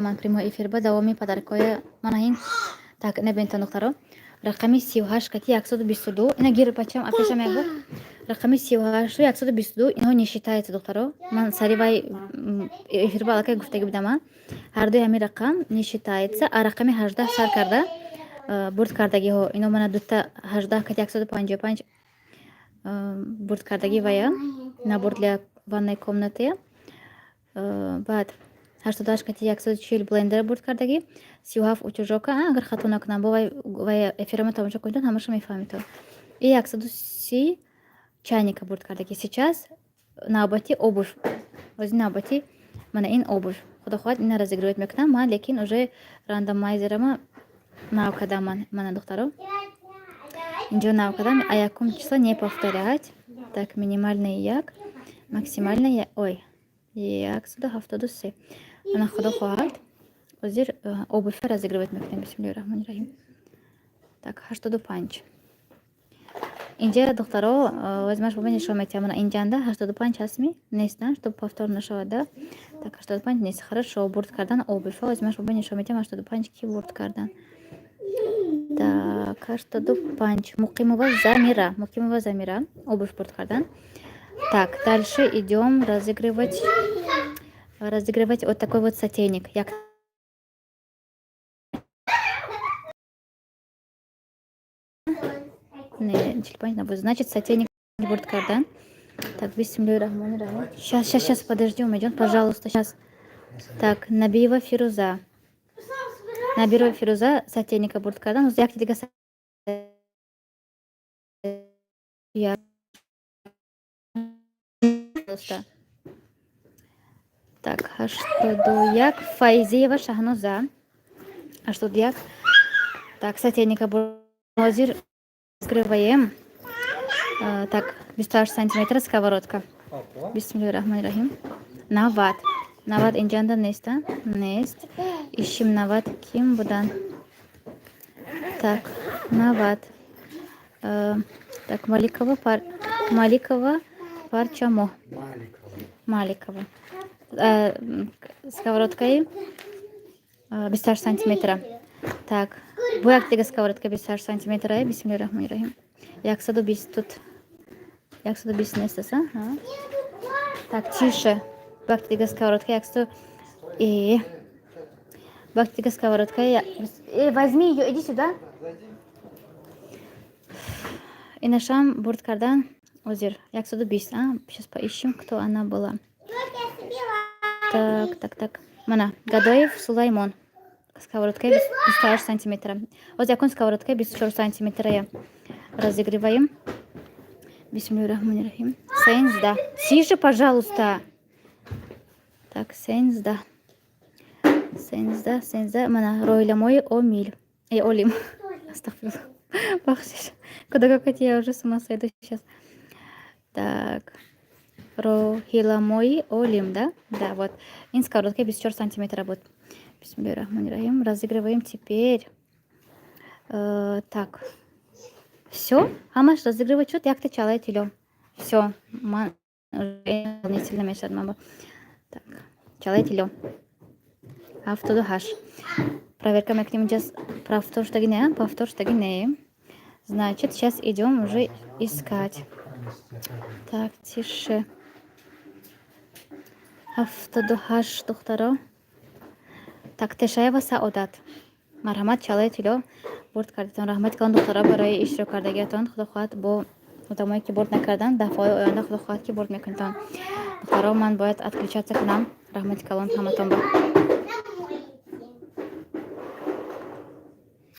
Ман прямой эфир ба давоми подаркоя мана ин. Так, небентон, духтаро, рақами 38 кати 122. Ина гир, бачам, апешам як бор. Рақами 38-у 122, инҳо не считается, духтаро. Ман сари вай эфир ба аллакай гуфтагӣ будам, ҳардуи ҳамин рақам не считается. А рақами 18 сар карда бурд кардагиҳо, ино мана дута 18 кати 155 бурд кардагӣ вая набор для ванной комнаты. Баъд 88 кати 140 блендер бурд кардагӣ, 37 утюжока, агар хато накунам, бо вай эфирама тамошо кунед, ҳамаша мефаҳмед. И 130 чайника бурд кардагӣ. Сейчас навбати обувь, ози навбати мана ин обувь. Худо хоҳад, ина разыгрывать мекунам ман, лекин уже рандомайзерама нав кардам ман. Мана, духтаро, инҷо нав кардам. А якум число не повторять. Так, минимальный як, максимальный, ой, 173. Ана, худо хоҳад, ҳозир обувьа разыгрывать мекунем. Бисмиллоҳи раҳмони раҳим. Так, 85 инҷа, духтаро, возимаш боба нишон метиҳам. Мана инҷанда 85 ҳастми, нест, чтоб повтор нашавад, да. Так, 85 нест. Хорошо, бурд кардан обувьа, возимаш боба нишон метиҳам. 85 ки бурд кардан? Так, 85, Муқимова Замира, Муқимова Замира обувь бурд кардан. Так, дальше идем разыгрывать вот такой вот сотейник. Як не, 45 набуд, значит, сотейник бурд кардан. Так, бисмиллоҳи раҳмони раҳим. Сейчас, сейчас, сейчас, подожди, Умеджон, пожалуйста, сейчас. Так, Набиева Фируза, Набирова Фируза сотейника бурд кардан. Якти дига. Пожалуйста. Так, 81, Файзиева Шаҳноза, 81. Так, сотейника ҳозир раскрываем. Так, 28 сантиметра сковородка. Бисмиллоҳи раҳмони раҳим. 90, 90 инҷанда неста, нест. Ищем 90, ким будан? Так, 90. Так, Маликова, Маликова Парчамо, Маликова, сковородкаи 28 сантиметра. Так, бо як дига сковородка 28 сантиметра. Бисмиллоҳи раҳмони раҳим. 120, тут 120 нест аса. Так, тише. Бо як дига сковородка яксаду бо як дига сковородка. Возьми её, иди сюда. Инашам бурд кардан озир 120. Сейчас поищем, кто она была. Так, так, так, мана Гадоев Сулаймон, сковородкаи 28 сантиметра. Ҳозир якун сковородкаи 24 сантиметрая разыгрываем. Бисмиллоҳи раҳмони раҳим. 13. Тише, пожалуйста. Так, 13, 13, 13. Мана Роиламои Омил, Олим, астағфирулло, бахшиш, куда какать, я уже с ума сойду сейчас. Так, Роҳиламои Олим, да, вот ин сковородка 24 сантиметра буд. Бисмиллоҳи раҳмони раҳим. Разыгрываем теперь. Так, всё, ҳамаш разыгрывать шуд. Якта чалаи тилло. Всё, ман дополнительно мешавад ман. Так, чалаи тилло 78. Проверка мекунем, инҷа повтор шудаги не, повтор шудаги не. Значит, сейчас идем уже искать. Так, тише. 78, духтаро. Так, Тешаева Саодат, марҳамат, чалаи тилло бурд кардитон. Раҳмати калон, духтаро, барои иштирок кардагиатон. Худо хоҳад, бо одамое ки бурд накардан, дафъаҳои оянда, худо хоҳад, ки бурд мекунитон. Духтаро, ман бояд отключаться кунам. Раҳмати калон ҳаматон ба.